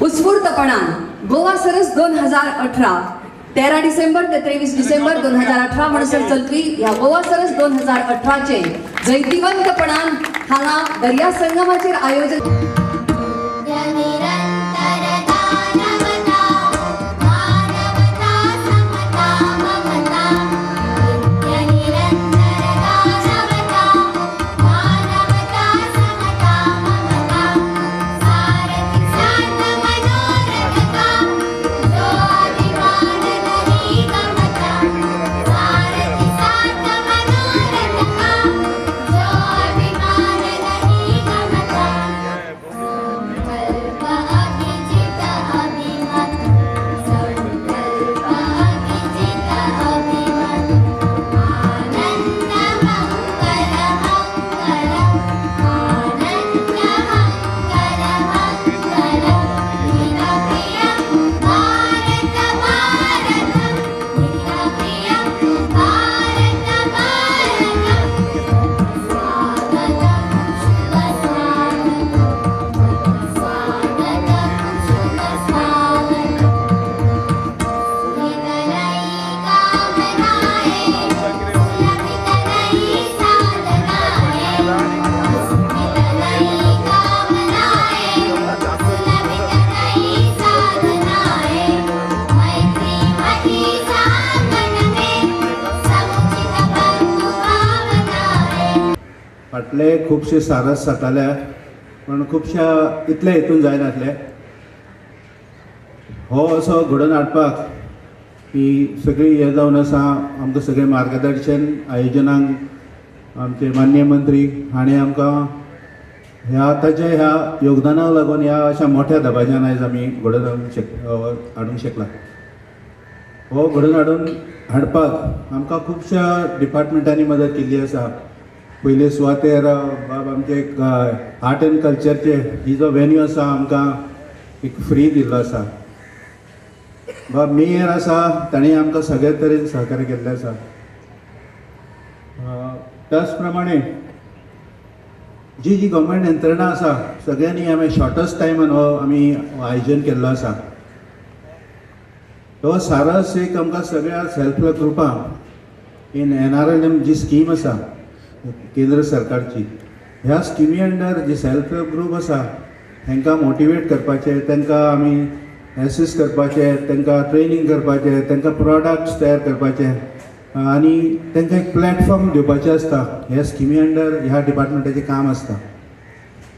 उत्स्फूर्तपणान गोवा सरस 2018 13 डिसेंबर ते 23 डिसेंबर 2018 म्हणसर चलपी ह्या गोवा सरस 2018चे जैतिवंतपणान हांगा दर्या संगमाचेर आयोजन. निरन्तरदानवता मानवता समता ममता नित्यनिरन्तरदानवता मानवता समता ममता सारथि सार्थ मनोरथ का जो अभिमान नहीं गमता सारथि सार्थ मनोरथ का जो अभिमान नहीं गमता संकल्प अभिजित अभिमत संकल्प अभिजित अभिमत आनंद मंगल मंगल आनंद मंगल मंगल प्रियं भारत भारतम प्रियं भारत भारतम स्वागतं शुभ स्वागतं स्वागतं शुभ स्वागतं सुमित नई कामनाएं सुलभित नई साधनाएं सुमित नई कामनाएं सुलभित नई साधनाएं मैत्री मति सागन में समुचित बंधु भावनाएं. फाटले खुबशे सारस जाताले, पूण खुबश्या इतले हितून जायनासले. हो असो घडोवन हाडपाक ही सगळी हें जावन आसा, आमकां सगळें मार्गदर्शन आयोजनाक आमचे माननीय मंत्री हाणें आमकां ह्या ताच्या ह्या योगदानाक लागून ह्या अशा मोठ्या दबाज्यान आयज आमी घडोवन हाडूंक शकला. हो घडोवन हाडपाक आमकां खुबश्या डिपार्टमेंटांनी मदत केल्ली आसा. पयले सुवातेर बाब आमचे एक आर्ट एंड कल्चरचे ही जो वेन्यू आसा, आमकां एक फ्री दिल्लो आसा. बाब मेयर आसा, ताणें आमकां सगळे तरेन सहकार्य केल्लें आसा. त्याच प्रमाणे जी जी गव्हर्मेंट यंत्रणा आसा, सगळ्यांनी आमी शॉर्टस्ट टायमान हो आमी आयोजन केल्लो आसा. हो सारस एक आमकां सगळ्या सेल्फ हेल्प ग्रुपांक इन एनआरएलएम जी स्कीम आसा केंद्र सरकारची, ह्या स्किमी अंडर जे सेल्फ हेल्प ग्रूप आसा, तांकां मोटिवेट करपाचें, तांकां आमी एसिस्ट करपाचें, तांकां ट्रेनींग करपाचें, तांकां प्रोडक्ट्स तयार करपाचे आनी तांकां एक प्लॅटफॉर्म दिवपाचें आसता. ह्या स्किमी अंडर ह्या डिपार्टमेंटाचें काम आसता.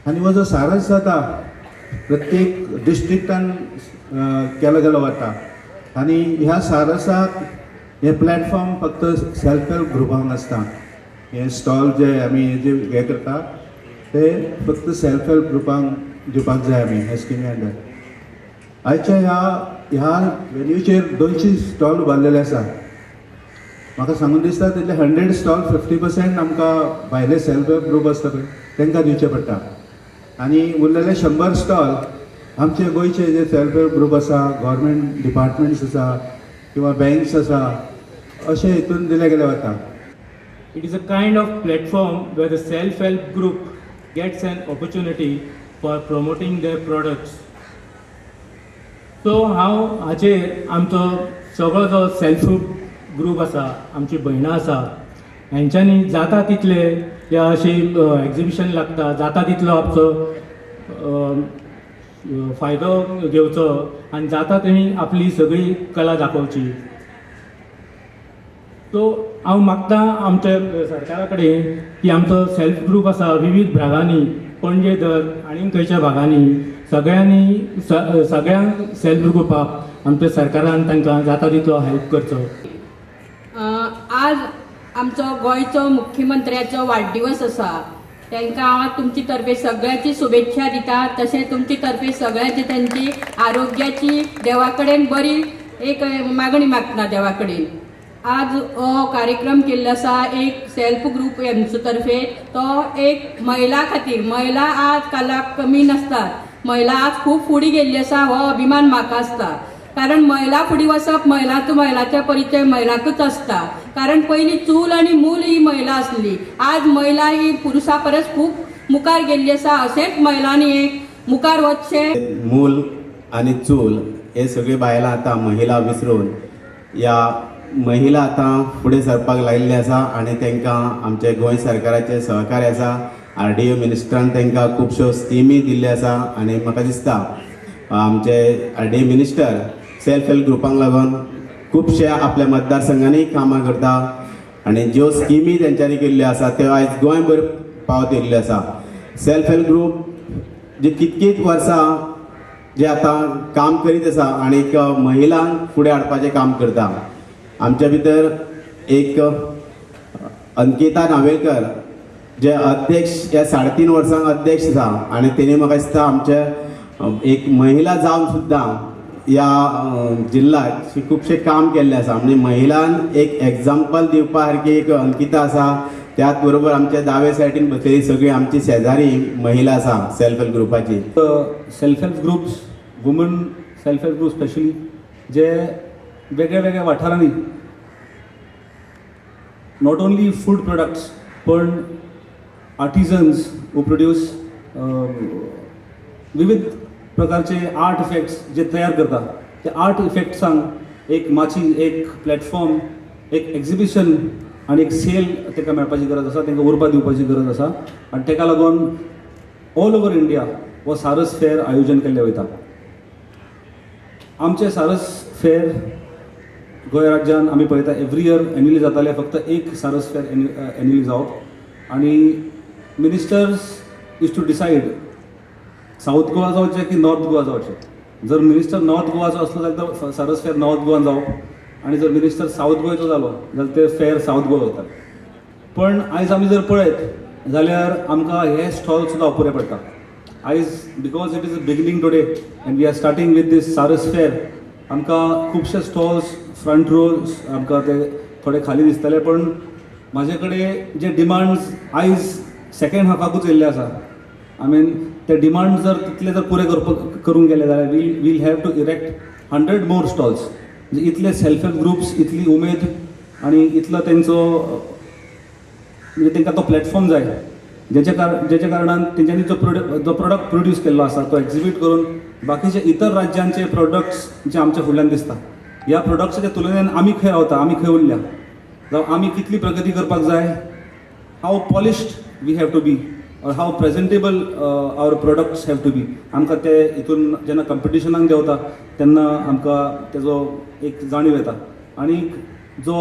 आनी हो जो सारस जाता, प्रत्येक डिस्ट्रिक्टान केलो गेलो वता आनी ह्या सारसाक हे प्लॅटफॉर्म फक्त सेल्फ हेल्प ग्रुपांक आसता. हे स्टॉल जे आमी जे हे करता, ते फक्त सेल्फ हेल्प ग्रुपांक दिवपाक जाय आमी ह्या स्किमी अंडर. आयच्या ह्या ह्या वेन्यूचेर 200 स्टॉल उबारलेले आसा. म्हाका सांगून दिसता, तितले 100 स्टॉल 50% आमकां भायले सेल्फ हेल्प ग्रूप आसता पळय, तांकां दिवचे पडटा आनी उरलेले 100 स्टॉल आमचे गोंयचे जे सेल्फ हेल्प ग्रूप आसा, गव्हर्मेंट डिपार्टमेंट्स आसा किंवा बँक्स आसा, अशें हितून दिले गेले वता. It is a kind of platform where the self-help group gets an opportunity for promoting their products. So हांव हाचेर आमचो सगळो जो सेल्फ हेल्प ग्रूप आसा, आमची भयणां आसा, हेंच्यांनी जाता तितले या अशी एग्जिबिशन लागता, जाता तितलो आमचो फायदो घेवचो आनी जाता तेणी आपली सगळी कला दाखोवची. सो हांव मागता आमच्या सरकारा कडेन की आमचो सेल्फ ग्रूप आसा विवीध भागांनी, पणजे धर आनी खंयच्या भागांनी, सगळ्यांनी सगळ्यांक सेल्फ ग्रुपाक आमच्या सरकारान तांकां जाता तितलो हेल्प करचो. आज आमचो गोंयचो मुख्यमंत्र्याचो वाडदिवस आसा. तांकां हांव तुमचे तर्फे सगळ्यांची शुभेच्छा दिता. तशें तुमचे तर्फे सगळ्यांची तांची आरोग्याची देवा कडेन बरी एक मागणी मागता देवा कडेन. आज हो कार्यक्रम केल्लो आसा एक सेल्फ ग्रूप हेमचो तर्फे, तो एक महिला खातीर. महिला आज कालाक कमी नासतात, महिला आज खूब फुडें गेल्ली आसा, हो अभिमान म्हाका आसता. कारण महिला फुडें वचप, महिलाचो महिलाचो परिचय महिलाकूच आसता. कारण पयलीं चूल आनी मूल ही महिला आसली, आज महिला ही पुरुशा परस खूब मुखार गेल्ली आसा. अशेंच महिलांनी एक मुखार वचचें. मूल आनी चूल हे सगळी बायलां आतां महिला विसरून ह्या महिला आतां फुडें सरपाक लायिल्ले आसा आनी तांकां आमचे गोंय सरकाराचें सहकार्य आसा. आर डी ए मिनिस्टरान तांकां खुबश्यो स्किमी दिल्ल्यो आसा आनी म्हाका दिसता आमचे R D A minister self help ग्रुपांक लागून खुबशे आपल्या मतदारसंघांनी कामां करता आनी ज्यो स्किमी तेंच्यांनी केल्ल्यो आसा त्यो आयज गोंयभर पावत येयल्ल्यो आसा. सेल्फ हेल्प ग्रूप जे कितकीच वर्सां जे आतां काम करीत आसा आनीक महिलांक फुडें हाडपाचें काम करता. आमच्या भितर एक अंकिता नावेलकर जे अध्यक्ष ह्या 3.5 वर्सांक अध्यक्ष आसा आनी तेणी म्हाका दिसता आमचे एक महिला जावन सुद्दां ह्या जिल्ल्याक खुबशें काम केल्लें आसा. म्हणजे महिलान एक एग्जाम्पल दिवपा सारकी एक अंकिता आसा. त्याच बरोबर आमच्या दावे सायडीन बसलेली सगळी आमची शेजारी महिला आसा सेल्फ हेल्प ग्रुपाची. Self help groups, women self help group specially जे वेगळ्या वेगळ्या वाठारांनी not only food products पण आर्टिजन्स हू प्रोड्यूस विविध प्रकारचे आर्ट इफेक्ट्स जे तयार करता ते आर्ट इफेक्ट्सांक एक माची, एक प्लॅटफॉर्म, एक एक्झिबिशन आनी एक सेल ताका मेळपाची गरज आसा, तांकां उर्बा दिवपाची गरज आसा. आनी ताका लागून ऑल ओवर इंडिया हो सारस फेअर आयोजन केल्लें वयता. आमचें सारस फेअर गोंय राज्यान आमी पळयता एवरी इयर एन्युअली जातालें, फक्त एक सारस फेअर एन्युअली जावप आनी ministers is to decide South Goa जावचें की नॉर्थ गोवा जावचें. जर मिनिस्टर नॉर्थ गोवाचो आसलो जाल्यार तो सारस फेअर नॉर्थ गोवान जावप आनी जर मिनिस्टर सावथ गोंयचो जालो जाल्यार ते फेअर सावथ गोवा वता. पण आयज आमी जर पळयत जाल्यार आमकां हे स्टॉल सुद्दां अपुरे पडटा. आयज because it is a beginning today and we are starting with this Saras fair, आमकां खुबशे स्टॉल्स फ्रंट रोज आमकां ते थोडे खाली दिसतले, पण म्हाजे कडेन जे डिमांड्स आयज सेकेंड हाफाकूच येयल्ले आसा, I mean ते डिमांड जर तितले जर पुरे करपाक करूंक गेले जाल्यार we'll have to erect 100 more stalls. म्हणजे इतले सेल्फ हेल्प ग्रुप्स, इतली उमेद आनी इतलो तेंचो म्हणजे तांकां तो प्लॅटफॉर्म जाय जेच्या कारणान तेंच्यांनी जो प्रोडक्ट प्रोड्यूस केल्लो आसा तो एक्झिबीट करून बाकीचे इतर राज्यांचे प्रोडक्ट्स जे आमच्या फुडल्यान दिसता ह्या प्रोडक्ट्साच्या तुलनेन आमी खंय रावता, आमी खंय उरल्या, जावं आमी कितली प्रगती करपाक जाय, how polished we have to be or how presentable our products have to be. आमकां ते हितून जेन्ना कंपिटिशनाक देंवता तेन्ना आमकां तेजो एक जाणीव येता आनी जो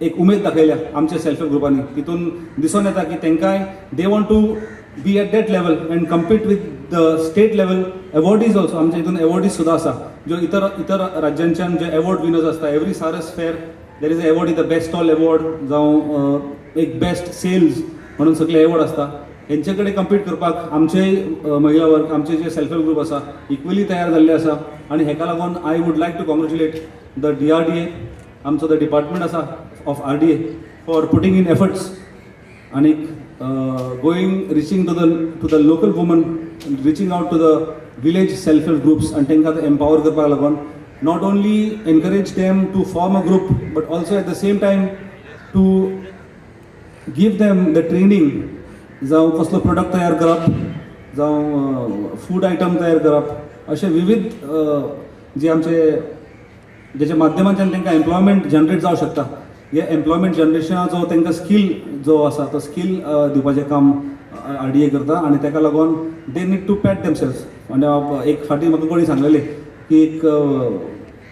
एक उमेद दाखयल्या आमच्या सेल्फ हेल्प ग्रुपांनी तितून दिसून येता की तांकांय they want to be at that level and compete with the state level awardees also. आमच्या हितून एवॉर्डीज सुद्दां आसा ज्यो इतर इतर राज्यांच्यान जे एवॉर्ड विनर्स आसता. Every Saras fair there is a award, is the best stall award जावं एक बेस्ट सेल्स म्हणून सगळे एवॉर्ड आसता. हेंचे कडेन कम्पीट करपाक आमचे महिला वर्ग, आमचे जे सेल्फ हेल्प ग्रुप आसा इक्वली तयार जाल्ले आसा आनी हेका लागून I would like to congratulate the DRDA, आमचो the department आसा of RDA for putting in efforts आनीक going reaching to the local woman, reaching out to the village self help groups आनी तांकां एम्पावर करपाक लागून not only encourage them to form a group but also at the same time to give them the training, जावं कसलो product तयार करप, जावं food item तयार करप, अशे विविध जे आमचे जेच्या माध्यमांतल्यान तांकां एम्प्लॉयमेंट जनरेट जावं शकता. हे एम्प्लॉयमेंट जनरेशनाचो तांकां स्कील जो आसा तो स्कील दिवपाचें काम आर डी ए करता आनी ताका लागून they need to pat themselves. आनी एक फाटीं म्हाका कोणी सांगलेलें की एक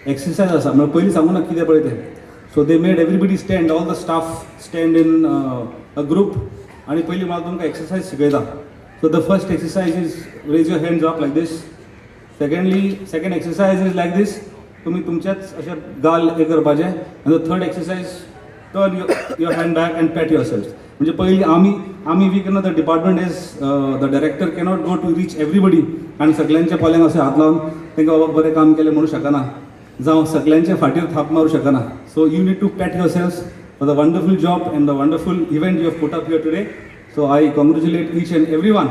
एक्सरसायज आसा, म्हळ्यार पयलीं सांगू ना कितें पळय तें. So they made everybody stand, all the staff stand in a group आनी पयलीं म्हाका तुमकां एक्सरसायज शिकयता. So the first exercise is raise your hands up like this. Secondly, second exercise is like this, तुमी तुमचेच अशें गाल हें करपाचें. आनी third exercise, turn your hand back and pat yourself. म्हणजे पयलीं आमी we cannot, the department is the director cannot go to reach everybody आनी सगल्यांच्या पोल्यांक अशें हात लावन तांकां बाबा बरें काम केलें म्हणूं शकना, जावं सगल्यांच्या फाटीर थाप मारूं शकना. So you need to pat yourself for the wonderful job and the wonderful event you have put up here today. So I congratulate each and every one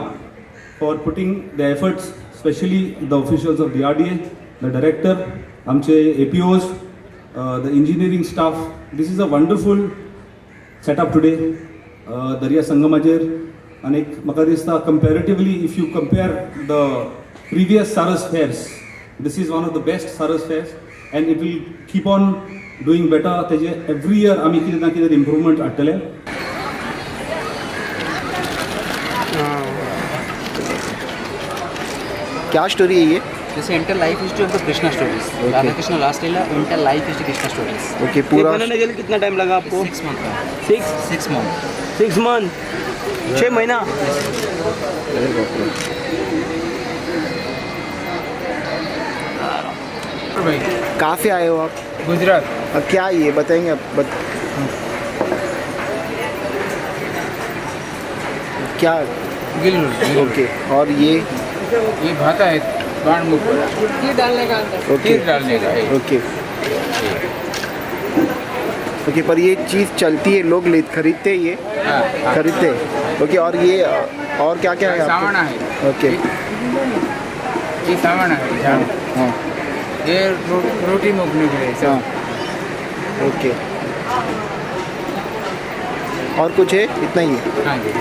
for putting the efforts, specially the officials of DRDA, the director, आमचे APOs, the engineering staff. This is a wonderful setup today दर्या संगमाचेर. आनी म्हाका दिसता comparatively if you compare the previous Saras fairs, this is one of the best Saras fairs and it will keep on doing better. तेजे every year आमी कितें ना कितें improvement हाडटले. क्या स्टोरी है ये? This entire life history of the Krishna stories. Radha Krishna last Leela, entire life history Krishna stories. Okay, पूरा बनाने के लिए कितना टाइम लगा आपको? 6 month. 6 month. 6 month, 6 महीना. कहाँ से आए हो आप? गुजरात. क्या ये बताएंगे आप? क्या? ओके. और ये भाता है बाण मुख खीर डालने का. ओके, डालने का. Okay okay. पर ये चीज़ चलती है, लोग ले खरीदते हैं ये? खरीदते हैं. ओके. और ये और क्या क्या है? सावणा है. ओके, ये सावणा है. हाँ, ये रोटी मुकने के लिए. हाँ, ओके. और कुछ है? इतना ही है. हाँ जी.